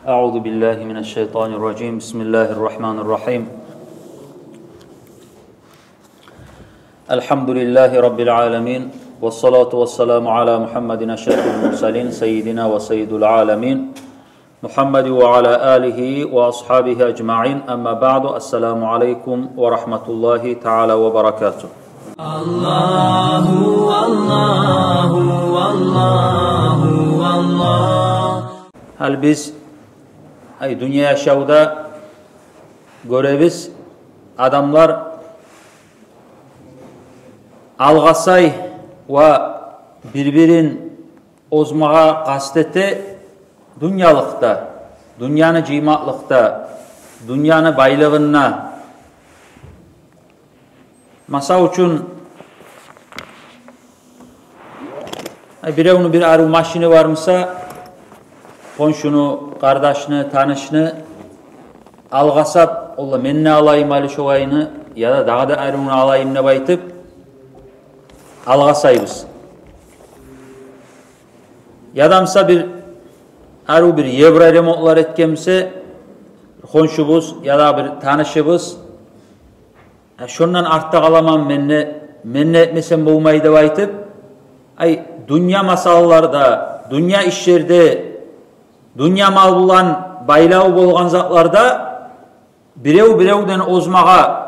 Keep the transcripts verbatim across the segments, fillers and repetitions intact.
أعوذ بالله من الشيطان الرجيم. بسم الله الرحمن الرحيم. الحمد لله رب العالمين، والصلاة والسلام على محمد أشرف المرسلين سيدنا وسيد العالمين محمد وعلى آله وأصحابه أجمعين. أما بعد، السلام عليكم ورحمة الله تعالى وبركاته. Аллагьу, Аллагьу, Аллагьу, Аллагь. Гьали биз, ай, дюнья яшавда гёребиз, адамлар алгъасай ва бир-бирин озмагъа къаст эте дюньялыкъда, дюньяны жыймакълыкъда, дюньяны байлыгъында. Масал учун, ай, биревню бир арив машини бармыса, хоншуну, къардашны, танышны алгъасап, олла, мен де алайым гьали шолайны, яда дагъы да аривню алайым деп айтып, алгъасайбыз. Яда мыса бир арив бир евроремонтлар этгенмисе, хоншубуз яда бир танышыбыз, «Э, шондан артда къаламан мен де, мен де этмесем болмай», — деп айтып, ай, дюнья масъалаларда, дюнья ишлерде, дюнья мал булан байлаву болгъан затларда бирев биревден озмагъа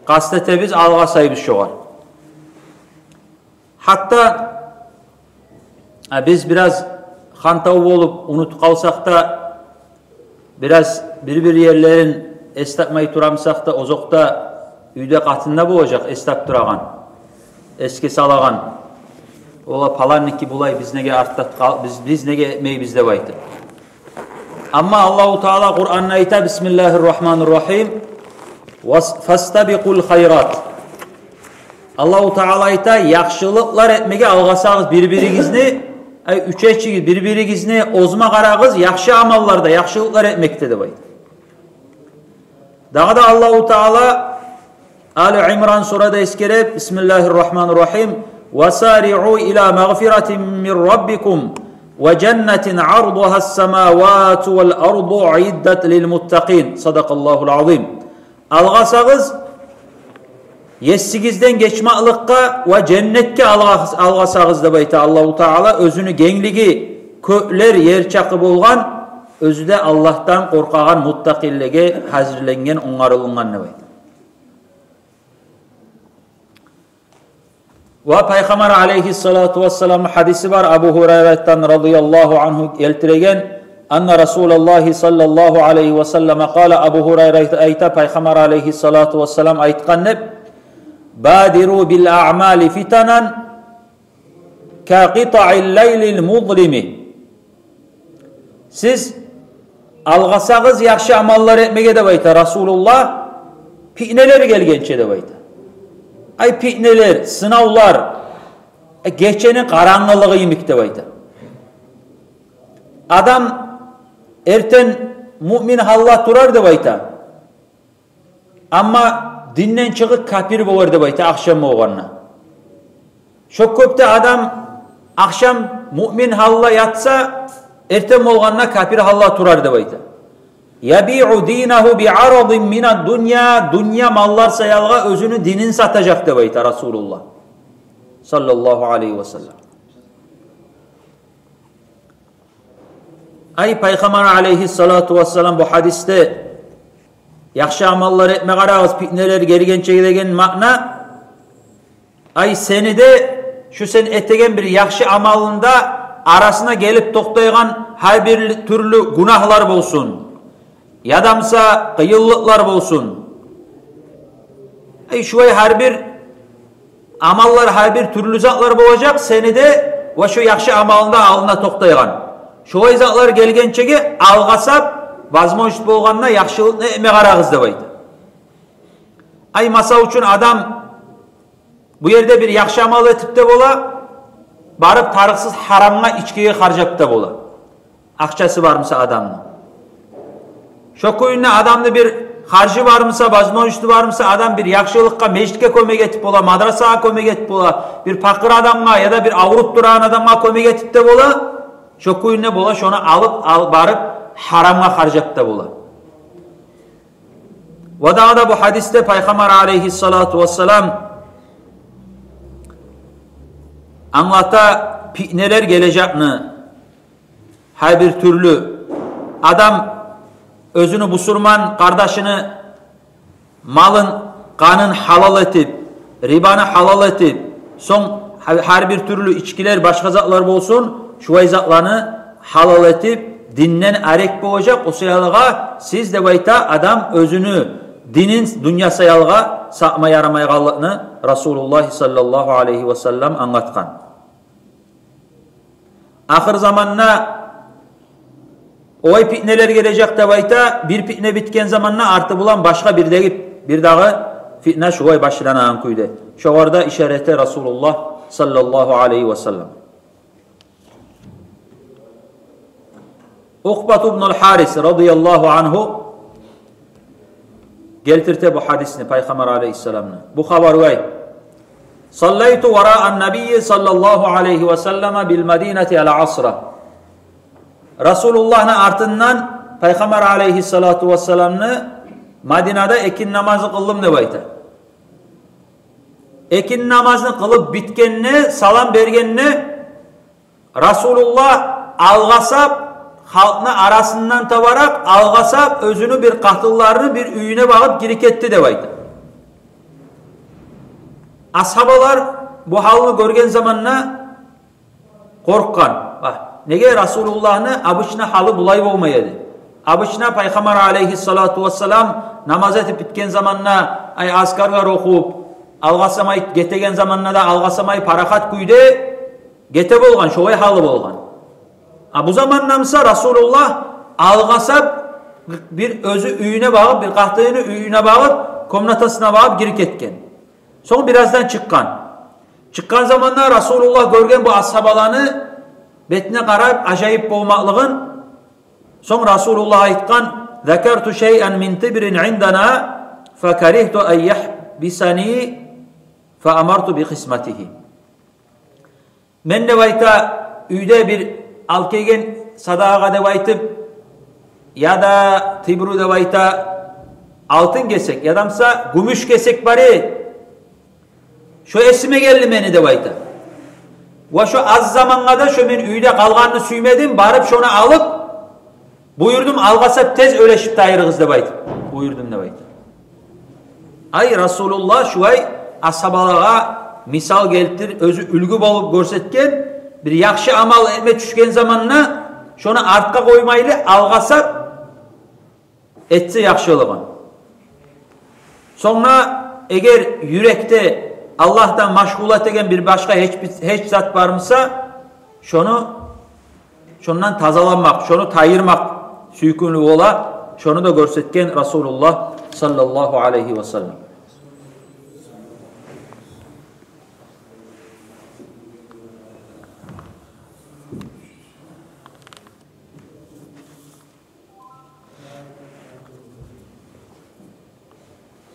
къаст этебиз, алгъасайбыз шогъар. Гьатта, а, биз бираз хантав болуп, унутуп къалсакъ да, бираз бир-бир ерлерин эс тапмай турамысакъ да, озокъда, уьйде къатын да болажакъ эс тапдырагъан, эсге салагъан. Олла, паланники булай, биз неге артда къал-, биз, биз неге этмейбиз деп айтып. Амма Аллагьу Таала Къуранда айта, бисмиллагьир рагьманир рагьим, вас-, фастабикъул хайрат. Аллагьу Таала айта, яхшылыкълар этмеге алгъасагъыз бир-биригизни, ай, уьч эчигиз, бир-биригизни озма къарагъыз яхшы амалларда, яхшылыкълар этмекде, деп айта. Дагъы да Аллагьу Таала Али Имран сурада эсгере, бисмиллагьир рагьманир рагьим, «Ва сариъу ила магъфиратин мин раббикум ва жаннатин ардугьас самавату вал арду уиддат лил муттакъин». Садакъаллагьул азим. Алгъасагъыз, есигизден гечмакълыкъгъа ва женнетге алгъас-, алгъасагъыз, деп айта Аллагьу Таала, оьзюню генглиги кёклер ер чакъы болгъан, оьзю де Аллагьдан къоркъагъан муттакъиллеге гьазирленген, онгарылынгъан, деп айта. Ва Пайхаммар алейгьиссалату вассалам гьадиси бар, Абу Гьурайратдан радияллагьу ангьу гелтиреген, анна Расулаллагьи саллаллагьу алейгьи ва саллама къала, Абу Гьурайра айта, Пайхаммар алейгьиссалату вассалам айтгъан деп, «Бадиру бил аъмали фитанан ка къитаъил лайлил музлими». Сиз алгъасагъыз яхшы амаллар этмеге, деп айта Расулуллагь, питнелер гелгенче, деп айта. Ай, питнелер, сынавлар, э, гечени къарангылыгъы йимик, деп айта. Адам эртен муъмин гьалда турар, деп айта. Амма динден чыгъып капир болар, деп айта, ахшам болгъанда. Шо кюйде адам ахшам муъмин гьалда ятса, эртен болгъанда капир гьалда турар, деп айта. «Ябиъу динагьу би арадин минад дунья», дюнья маллар саялгъа оьзюню динин сатажакъ, деп айта Расулуллагь саллаллагьу алейгьи ва саллам. Ай, Пайхаммар алейгьиссалату вассалам бу гьадисде яхшы амаллар этме къарагъыз, питнелер гелгенче деген маъна, ай, сени де шу сен этеген бир яхшы амалынгда арасына гелип токътайгъан гьар бир тюрлю гюнагьлар болсун, ядамса къыйынлыкълар болсун. Ай, шулай гьар бир амаллар, гьар бир тюрлю затлар болажакъ сени де ва шо яхшы амалынгда алдына токътайгъан. Шолай затлар гелгенчеге алгъасап, возможность болгъанда яхшылыкъны этме къарагъыз, деп айта. Ай, масал учун, адам бу ерде бир яхшы амал этип де бола, барып тарыкъсыз гьарамгъа, ичкиге харжап да бола. Акъчасы бармыса адамны. Шо кюйде адамны бир харжы бармыса, возможности бармыса, адам бир яхшылыкъгъа, межитге кёмек этип бола, мадрасагъа кёмек этип бола, бир пакъыр адамгъа яда бир авруп турагъан адамгъа кёмек этип де бола. Шо кюйде бола, шону алып, алып барып, гьарамгъа харжап да бола. Ва дагъы да бу гьадисде Пайхаммар алейгьиссалату вассалам англата питнелер гележекни, гьар бир тюрлю. Адам оьзюню бусурман къардашыны малын, къанын гьалал этип, рибаны гьалал этип, сонг гьа-, гьар бир тюрлю ичкилер, башгъа затлар болсун, шулай затланы гьалал этип, динден арек болажакъ. О саялгъа сиз, деп айта, адам оьзюню динин дюнья саялгъа сатма ярамайгъанлыкъны Расулуллагь саллаллагьу алейгьи вассаллам англатгъан. Ахыр заманда олай питнелер гележек, деп айта, бир питне битген заманда арты булан башгъа бирдеги, бирдагъы питне шулай башланагъан кюйде. Шогъар да ишара эте Расулуллагь саллаллагьу алейгьи вассаллам. Укъбат ибн аль-Гьарис радияллагьу ангьу гелтирте бу гьадисни, Пайхаммар алейгьиссаламны. Бу хабар булай: «Саллайту вараа ан-набийи саллаллагьу алейгьи вассаллама бил-Мадинати аль-асра». Расулуллагьны артындан Пайхаммар алейгьиссалату вассаламны Мадинада экинни намазны къылдым, деп айта. Экинни намазны къылып битгенде, салам бергенде, Расулуллагь алгъасап, халкъны арасындан табаракъ алгъасап, оьзюню бир къатынларыны бир уьюне багъып гирип гетди, деп айта. Асгьабалар бу гьалны гёрген заманда къоркъгъан. Ба, неге, Расулуллагьны обычно гьалы булай болмай эди. Обычно Пайхаммар алейгьиссалату вассалам намаз этип битген заманда, ай, азкарлар охуп, алгъасамай гетеген заманда да алгъасамай, парахат кюйде гете болгъан, шолай гьалы болгъан. А бу заманда буса Расулуллагь алгъасап, бир оьзю уьюне багъып, бир къатыны уьюне багъып, комнатасына багъып гирип гетген. Сонг бираздан чыкъгъан. Чыкъгъан заманда Расулуллагь гёрген бу асгьабаланы бетине къарап, ажайып болмакълыгъын. Сонг Расулуллагь айтгъан: «Закарту шайъан мин тибрин индана, факаригьту ан яхбисани, фаамарту бикъисматигьи». Мен, деп айта, уьйде бир алып гелген садагъагъа деп айтып, яда тибру деп айта, алтын гесек, яда буса гюмюш гесек бар эди. Шо эсиме гелди мени, деп айта. Ва шо аз замангъа да шо мен уьйде къалгъанны сюймедим, барып шону алып, буюрдум, алгъасап тез оьлешип тайырыгъыз деп айтып, буюрдум деп айта. Ай, Расулуллагь шулай асгьабалагъа мисал гелтирип, оьзю уьлгю болуп гёрсетген, бир яхшы амал этме тюшген заманда шону артгъа къоймайлы алгъасап этсе яхшылыгъын. Сонг да эгер юрекде Аллагьдан машгъул этеген бир башгъа гьеч бир, гьеч зат бар буса, шону, шондан тазаланмакъ, шону тайдырмакъ сюйкюмлю бола. Шону да гёрсетген Расулуллагь саллаллагьу алайгьи васаллам.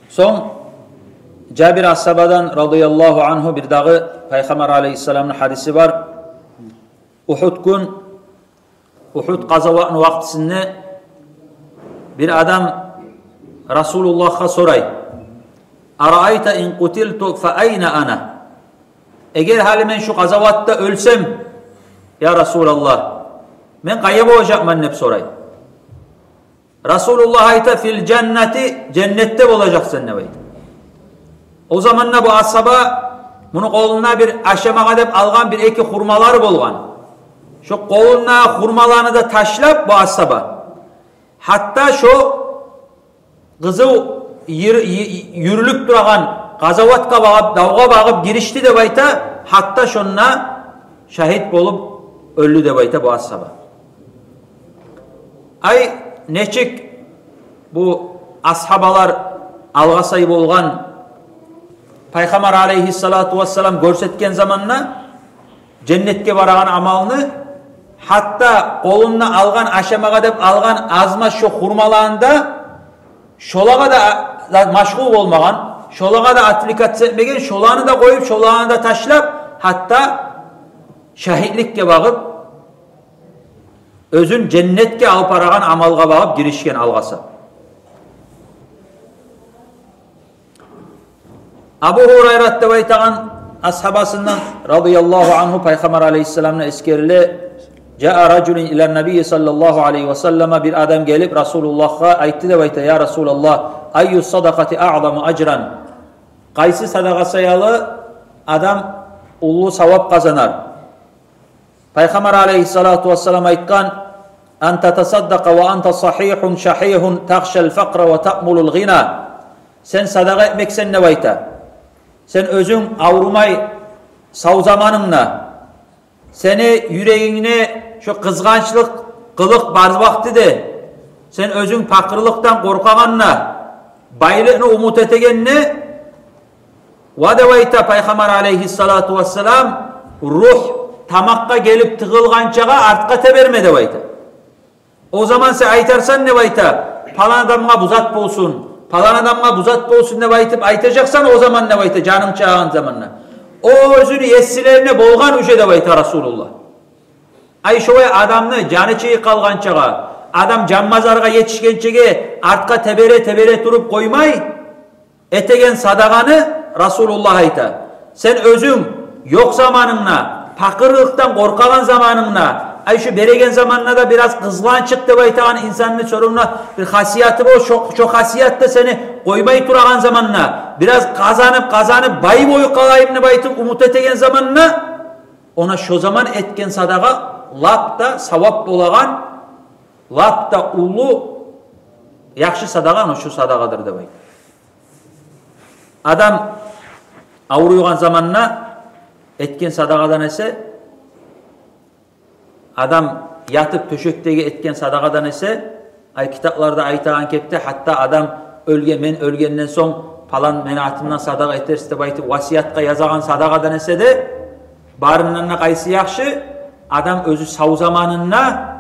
Сонг Жабир асгьабадан радияллагьу ангьу бирдагъы Пайхаммар алайгьиссаламны гьадиси бар. Угьуд гюн, Угьуд къазаватны вакътисинде бир адам Расулуллагьгъа сорай: «Араайта ин къутилту фа айна ана?» Эгер гьали мен шу къазаватда оьлсем, я Расулаллагь, мен къайда болажакъман деп сорай. Расулуллагь айта: «Фил жаннати, женнетде болажакъсан», — деп айта. О заманда бу асгьаба муну къолунда бир ашамагъа деп алгъан бир-эки хурмалары болгъан. Шо къолундагъы хурмаланы да ташлап бу асгьаба, гьатта шо къызыл йыр-, й-, юрюлюп турагъан къазаватгъа багъып, давгъа багъып гиришди деп айта, гьатта шонда шагьит болуп оьлдю деп айта бу асгьаба. Ай, нечик бу асгьабалар алгъасай болгъан, Пайхаммар алайгьиссалату вассалам гёрсетген заманда женнетге барагъан амалны, гьатта къолунда алгъан, ашамагъа деп алгъан аз-маз шо хурмаланы да, шолагъа да, да машгъул болмагъан, шолагъа да отвлекаться этмеген, шоланы да къоюп, шоланы да ташлап, гьатта шагьитликге багъып, оьзюн женнетге алып барагъан амалгъа багъып гиришген алгъасап. Абу Гьурайрат деп айтагъан асгьабасындан, радияллагьу ангьу, Пайхаммар алайгьиссаламны эсгериле: «Жаа ражулун илан набийи саллаллагьу алайгьи ва саллама», бир адам гелип Расулуллагьгъа айтды деп айта: «Я Расулаллагь, айю садакъати аъзаму ажран?» Къайсы садагъа саялы адам уллу савап къазанар? Пайхаммар алайгьиссалату вассалам айтгъан: «Ан татасаддакъа ва анта сагьигьун шагьигьун тахшал факъра ва таъмулул гъина». Сен садагъа этмексен деп айта, сен оьзюнг аврумай сав заманынгда, сени юрегингде шо къызгъанчлыкъ, къылыкъ бар вакътиде, сен оьзюнг пакъырлыкъдан къоркъагъанда, байлыкъны умут этегенде, ва деп айта Пайхаммар алайгьиссалату вассалам, ругь тамакъгъа гелип тыгъылгъанчагъа артгъа теберме деп айта. О заман сен айтарсан деп айта: «Палан адамгъа бу зат болсун, палан адамгъа бу зат болсун», — деп айтып айтажакъсан о заман деп айта, жанынг чыгъагъан заманда. О оьзюню еслерине болгъан уже деп айта Расулуллагь. Ай, шолай адамны жаны чыгъып къалгъанчагъа, адам жанбазаргъа етишгенчеге артгъа тебере-тебере туруп къоймай, этеген садагъаны, Расулуллагь айта, сен оьзюнг ёкъ заманынгда, пакъырлыкъдан къоркъагъан заманынгда, ай, шу береген заманда да бираз къызгъанчлыкъ деп айтагъан инсанны сорунда бир хасияты бар, шо, шо хасият да сени къоймай турагъан заманда, бираз къазанып, къазанып, бай болуп къалайым деп айтып умут этеген заманда, она шо заман этген садагъа лап да савап болагъан, лап да уллу, яхшы садагъа, она шо садагъадыр деп айта. Адам авруйгъан заманда этген садагъадан эсе, адам ятып тёшекдеги этген садагъадан эсе, ай, китапларда айтагъан кепде, гьатта адам оьлген, мен оьлгенден сонг палан мени атымдан садагъа этерсиз деп айтып васиятгъа язагъан садагъадан эсе де, барындан да къайсы яхшы? Адам оьзю сав заманында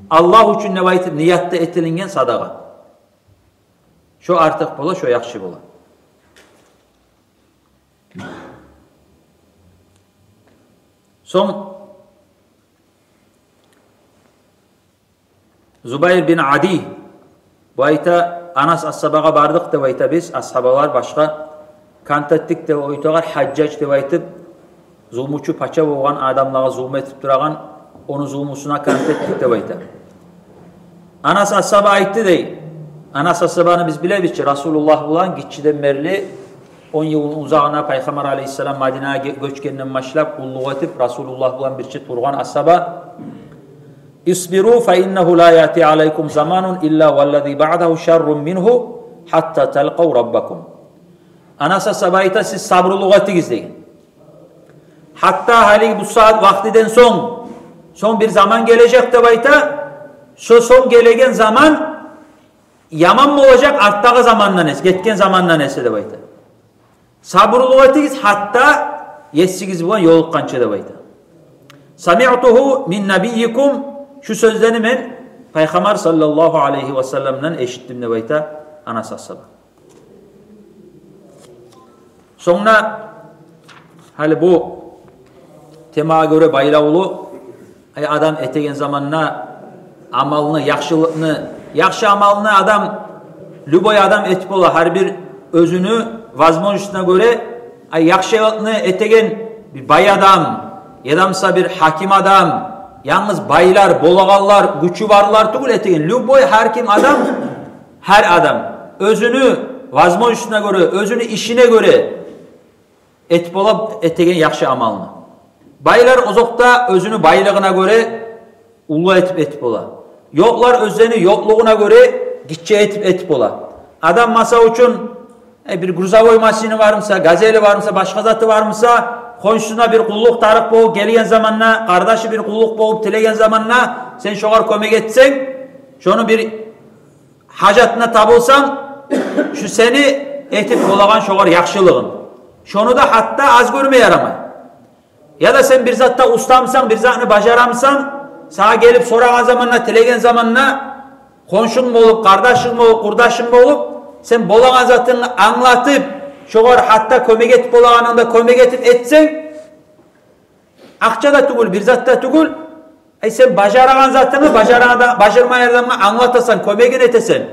Аллагь учун деп айтып ниятда этилинген садагъа. Шо артыкъ бола, шо яхшы бола. Сонг Зубайр бин Ади, бу айта, Анас асгьабагъа бардыкъ деп айта биз, асгьабалар башгъа, кант этдик деп айтагъан, Гьажжаж деп айтып, зулмучу пача болгъан, адамлагъа зулму этип турагъан, ону зулмусуна кант этдик деп айта. Анас асгьаба айтды дей. Анас асгьабаны биз билебиз чи, Расулуллагь булан гиччиден берли, он йылны узагъына, Пайхаммар алайгьиссалам Мадинагъа ге-, гёчгенден башлап, къуллукъ этип, Расулуллагь булан бирче тургъан асгьаба. «Исбиру, фа иннагьу ла яъти алайкум заманун илла валлази баъдагьу шаррун мингьу, гьатта талкъав раббакум». Анас асгьаба айта, сиз сабурлукъ этигиз деген. Гьатта гьалиги бу сагьат вакътиден сонг, сонг бир заман гележек деп айта, шо сонг гелеген заман яман болажакъ артдагъы замандан эсе, гетген замандан эсе деп айта. Сабурлукъ этигиз, гьатта есигиз булан ёлукъгъанча деп айта. «Самиътугьу мин набиййикум», шу сёзлени мен Пайхаммар саллаллагьу алайгьи ва салламдан эшитдим деп айта Анас асгьаба. Сонг да гьали бу темагъа гёре байлавлу, ай, адам этеген заманда амалны, яхшылыкъны, яхшы амалны адам, любой адам этип бола, гьар бир оьзюню возможностуна гёре, ай, яхшылыкъны этеген бир бай адам, яда буса бир гьаким адам, янгыз байлар, болагъанлар, гючю барлар тюгюл этеген, любой, гьар ким адам, гьар адам оьзюню возможностуна гёре, оьзюню ишине гёре этип бола этеген яхшы амалны. Байлар озокъда оьзюню байлыгъына гёре уллу этип этип бола. Ёкълар оьзлени ёкълугъуна гёре гиччи этип этип бола. Адам, масала учун, э, бир грузовой машини бармыса, газели бармыса, башгъа заты бармыса, хоншусуна бир къуллукъ тарыкъ болуп гелген заманда, къардашы бир къуллукъ болуп тилеген заманда, сен шогъар кёмек этсенг, шону бир гьажатына табылсанг, шу сени этип болагъан шогъар яхшылыгъынг. Шону да гьатта аз гёрме ярамай. Яда сен бир затда устамысан, бир затны бажарамысан, сагъа гелип сорагъан заманда, тилеген заманда, хоншунг болуп, къардашынг болуп, къурдашынг болуп, сен болагъан затынгны англатып, шогъар гьатта кёмек этип болагъанынгда кёмек этип этсенг, акъча да тюгюл, бир зат да тюгюл, Ай, сен бажарагъан затынгны бажарагъан адам, бажармайгъан адамгъа англатасан, кёмегин этесен.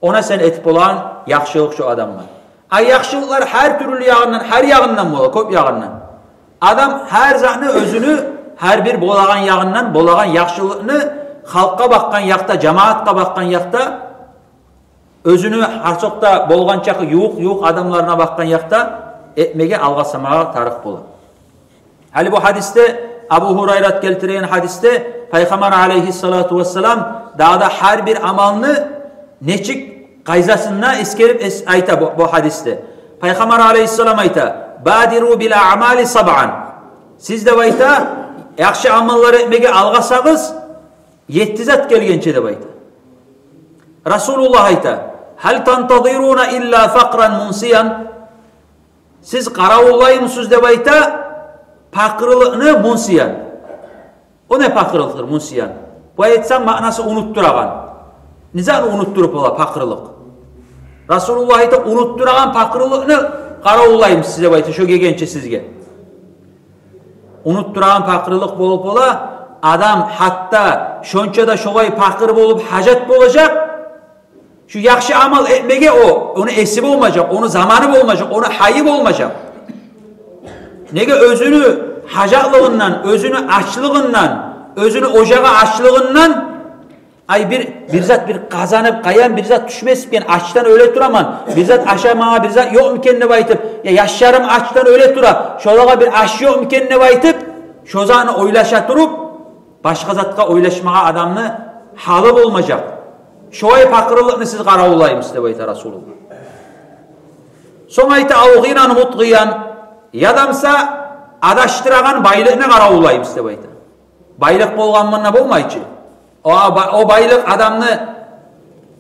Она сен этип болагъан яхшылыкъ шо адамгъа. Ай, яхшылыкълар гьар тюрлю ягъындан, гьар ягъындан бола, кёп ягъындан. Адам гьар затны оьзюню гьар бир болагъан ягъындан, болагъан яхшылыкъны халкъгъа бакъгъан якъда, жамаатгъа бакъгъан якъда, оьзюню гьар сокъда болгъанча ювукъ-ювукъ адамларына бакъгъан якъда этмеге, алгъасамагъа тарыкъ бола. Гьали бу гьадисде, Абу Гьурайрат гелтирген гьадисде, Пайхаммар алейгьиссалату вассалам дагъы да гьар бир амалны нечик къайдасында эсгерип эс-, айта бу, бу гьадисде. Пайхаммар алейгьиссалам айта: «Бадиру бил аъмали сабъан». Сиз, деп айта, яхшы амаллар этмеге алгъасагъыз, етти зат гелгенче, деп айта. Расулуллагь айта: «Гьал тантазируна илла факъран мунсиян?» Сиз къаравуллаймысыз, деп айта, пакъырлыкъны мунсиян. О не пакъырлыкъдыр, мунсиян? Бу айтсанг, маънасы унутдурагъан. Не затны унутдуруп бола пакъырлыкъ? Расулуллагь айта, унутдурагъан пакъырлыкъны къаравуллаймысыз, деп айта, шо гелгенче сизге. Унутдурагъан пакъырлыкъ болуп бола, адам гьатта шонча да шолай пакъыр болуп гьажат болажакъ, шу яхшы амал этмеге о, ону эси болмажакъ, ону заманы болмажакъ, ону гьайы болмажакъ. Неге? Оьзюню гьажатлыгъындан, оьзюню ачлыгъындан, оьзюню ожагъы ачлыгъындан, ай, бир, бир зат, бир къазанып, къаян бир зат тюшмесикен, ачдан оьле тураман, бир зат ашамагъа бир зат ёкъму экен деп айтып, я яшларым ачдан оьле тура, шолагъа бир аш ёкъму экен деп айтып, шо затны ойлаша туруп, башгъа затгъа ойлашмагъа адамны гьалы болмажакъ. Шолай пакъырлыкъны сиз къаравуллаймысыз, деп айта Расулуллагь. Сонг айта: «Ав гъинан мутгъиян», ядамса адашдырагъан байлыкъны къаравуллаймысыз, деп айта. Байлыкъ болгъан мунда болмай чы. О, ба-, о байлыкъ адамны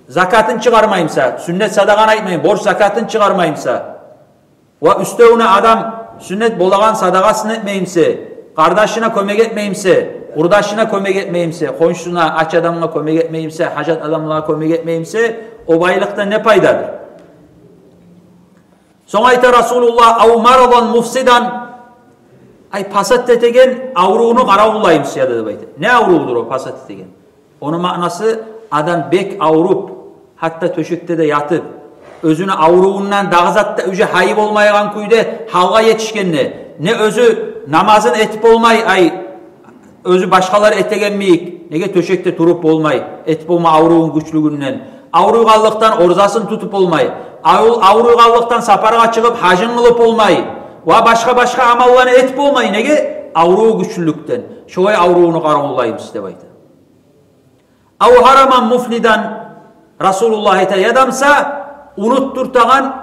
закатын чыгъармаймыса, сюннет садагъаны айтмайым, борч закатын чыгъармаймыса, ва уьстевюне адам сюннет болагъан садагъасын этмеймисе, къардашына кёмек этмеймисе, къурдашына кёмек этмеймисе, хоншусуна, ач адамгъа кёмек этмеймисе, гьажат адамлагъа кёмек этмеймисе, о байлыкъдан не пайдадыр? Сонг айта Расулуллагь: «Ав марадан муфсидан». Ай, пасат этеген аврувну къаравуллаймысыз, яда, деп айта. Не аврувдур о пасат этеген? Ону маънасы, адам бек авруп, гьатта тёшекде де ятып, оьзюню аврувундан дагъы зат да уже гьайы болмайгъан кюйде гьалгъа етишгенде, не оьзю намазын этип болмай, ай, оьзю башгъалар этеген йимик, неге, тёшекде туруп болмай, этип болмай аврувун гючлюгюнден. Авруйгъанлыкъдан оразасын тутуп болмай, авру-, авруйгъанлыкъдан сапаргъа чыгъып гьажын къылып болмай, ва башгъа-башгъа амалланы этип болмай, неге, авруву гючлюлюкден. Шолай аврувну къаравуллаймысыз, деп айта. «Ав гьараман муфнидан», Расулуллагь айта, ядамса унутдуртагъан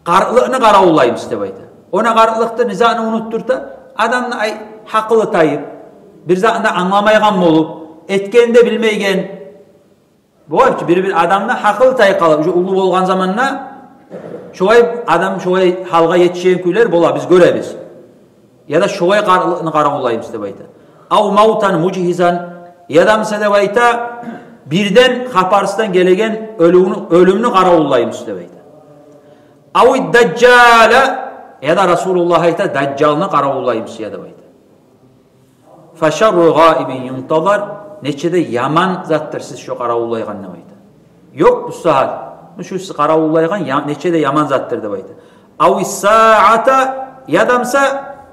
къартлыкъны къаравуллаймысыз, деп айта. О не къартлыкъдыр, не затны унутдурта? Адамны, ай, гьакъылы тайып, бир затны да англамайгъан болуп, этгенин де билмейген. Болар чы, бир-бир адамны гьакъылы тайып къала, уже уллу болгъан заманда шолай адам, шолай гьалгъа етишеген кюйлер бола, биз гёребиз. Яда шолай къар-, къаравуллаймысыз, деп айта. «Ав мавтан мужгьизан», ядамса, деп айта, бирден хабарсыздан гелеген оьлюмню, оьлюмню къаравуллаймысыз, деп айта. «Ав дажжала», яда Расулуллагь айта, дажжалны къаравуллаймысыз, деп айта. «Фашарру гъаибин юнтазар», нече де яман затдыр сиз шо къаравуллайгъан, деп айта. Ёкъ бу сагьат, шу сиз къаравуллайгъан я-, нече де яман затдыр, деп айта. «Ав саата», ядамса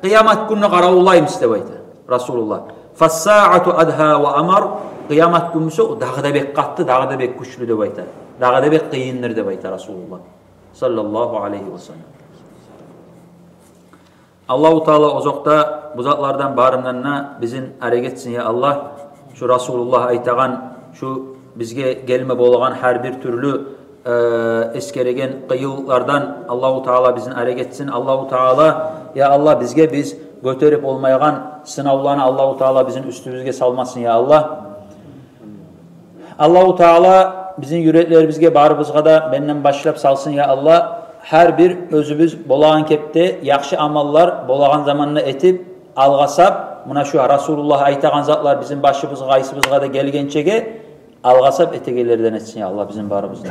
къыямат гюнню къаравуллаймысыз, деп айта Расулуллагь. «Фассаату адгьа ва амар», къыямат гюн буса, о дагъы да бек къатты, дагъы да бек гючлю, деп айта. Дагъы да бек къыйындыр, деп айта Расулуллагь, саллаллагьу алайгьи ва саллам. Аллагьу Таала озокъда бу затлардан барындан да бизин арек этсин, я Аллагь. Шу Расулуллагь айтагъан, шу бизге гелме болагъан гьар бир тюрлю, э, эсгереген къыйынлыкълардан Аллагьу Таала бизин арек этсин. Аллагьу Таала, я Аллагь, бизге биз гётерип болмайгъан сынавланы Аллагьу Таала бизин уьстюбюзге салмасын, я Аллагь. Аллагьу Таала бизин юреклерибизге, барыбызгъа да, менден башлап, салсын, я Аллагь, гьар бир оьзюбюз болагъан кепде яхшы амаллар болагъан заманда этип, алгъасап, муна шу Расулуллагь айтагъан затлар бизин башыбызгъа, къайсыбызгъа да гелгенчеге алгъасап этегенлерден этсин, я Аллагь, бизин барыбызны.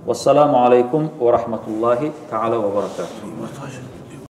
Вассаламу алайкум ва рагьматуллагьи таала ва баракатугь.